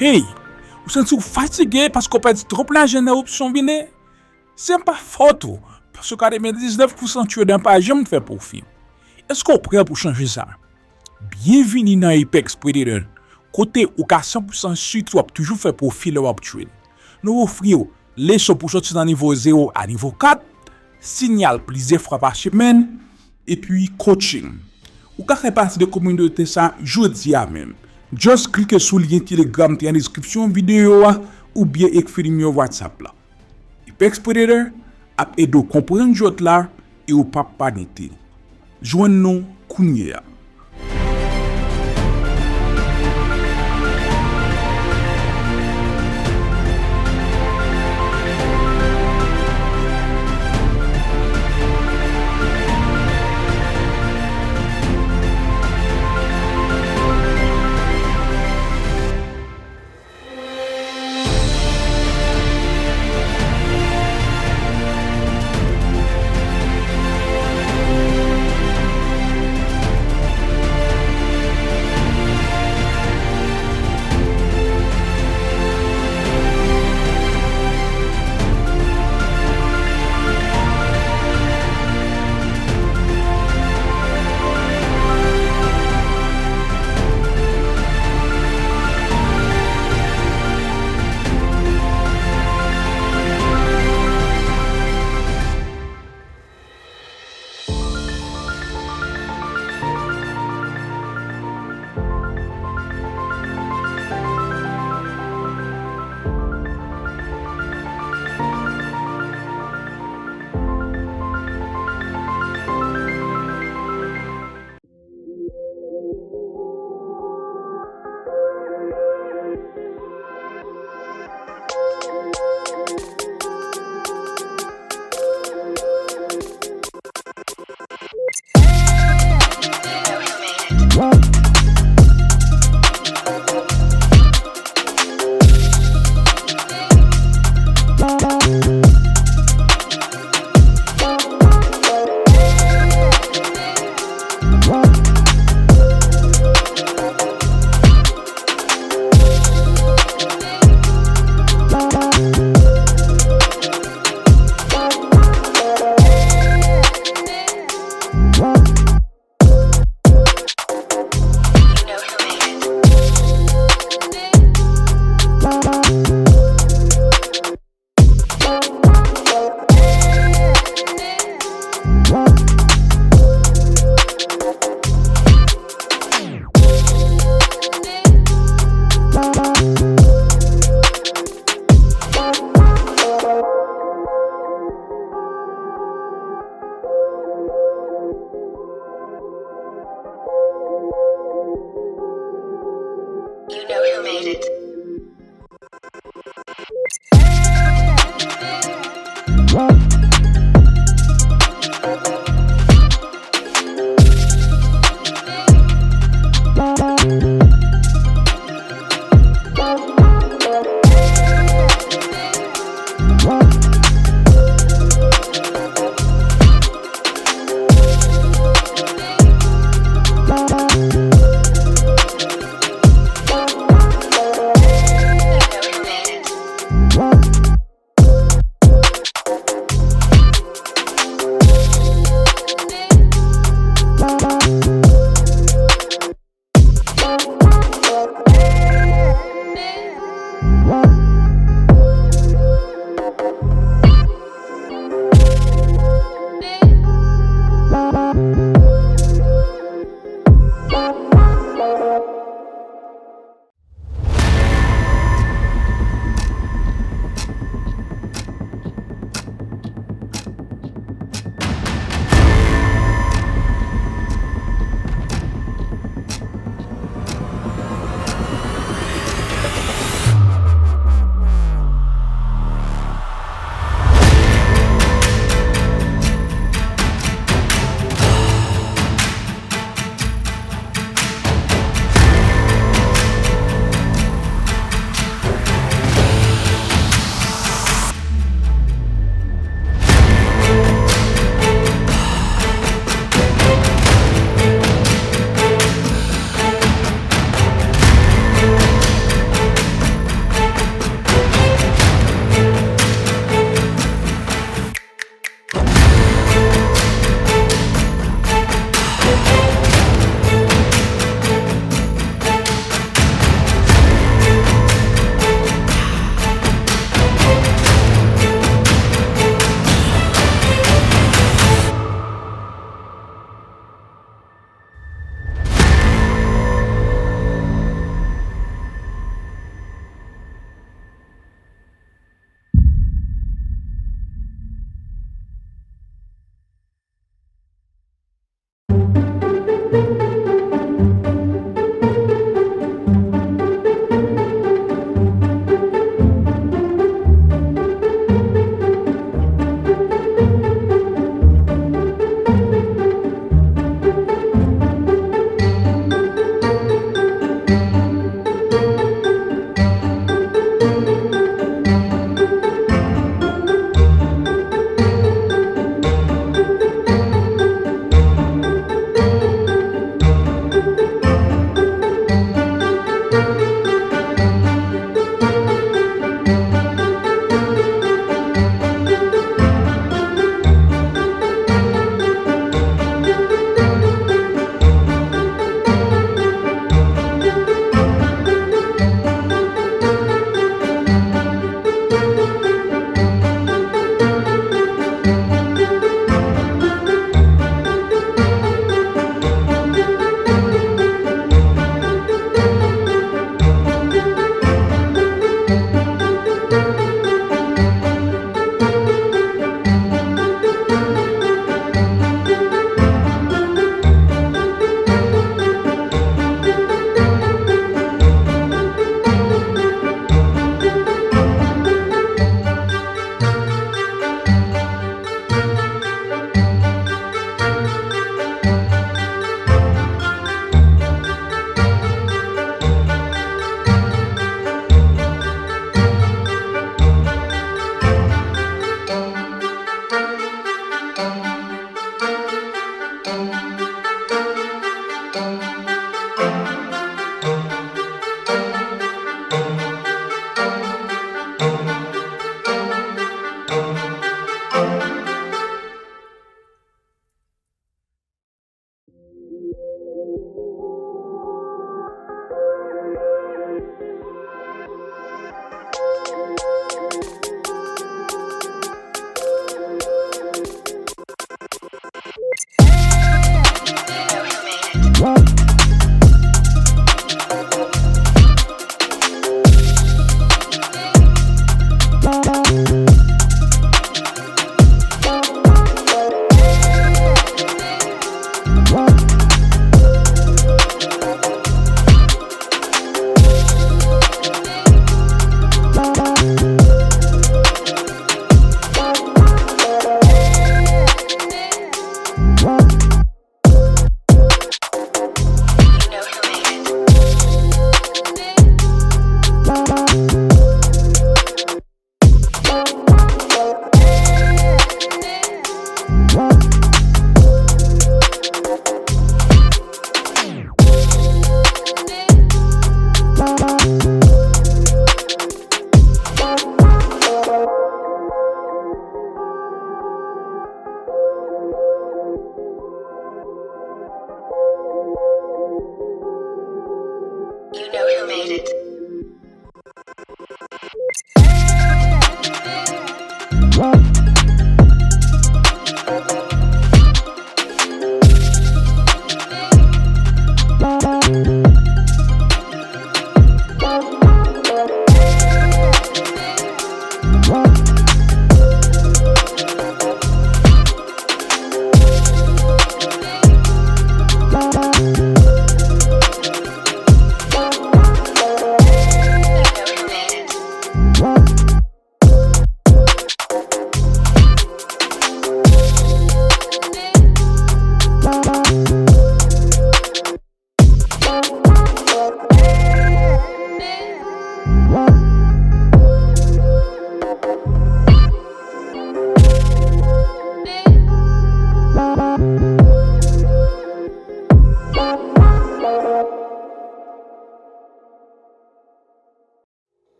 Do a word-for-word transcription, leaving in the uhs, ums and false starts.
Hey, ou santi w fatige paske w pèdi twòp lajan nan opsyon binè? Se pa fòt ou, paske ka de mil diznèf pou san trader pa janm fè pwofi. Èske w prè pou chanje sa? Byenvini nan Apex Predator, kote ou ka san pou san si ke w ap toujou fè pwofi lè w ap trade. Nou ofri w leson pou soti nan nivo zewo a nivo kat, sinyal plizyè fwa pa semèn, epi coaching. Ou ka fè pati de kominote sa jodi a menm. Just klike sou lyen Telegram ki nan deskripsyon videyo a oubyen ekri nimewo WhatsApp la. Apex Predator ap ede w konprann jwèt la e w p ap panike. Jwenn nou kounye a. You know who made it.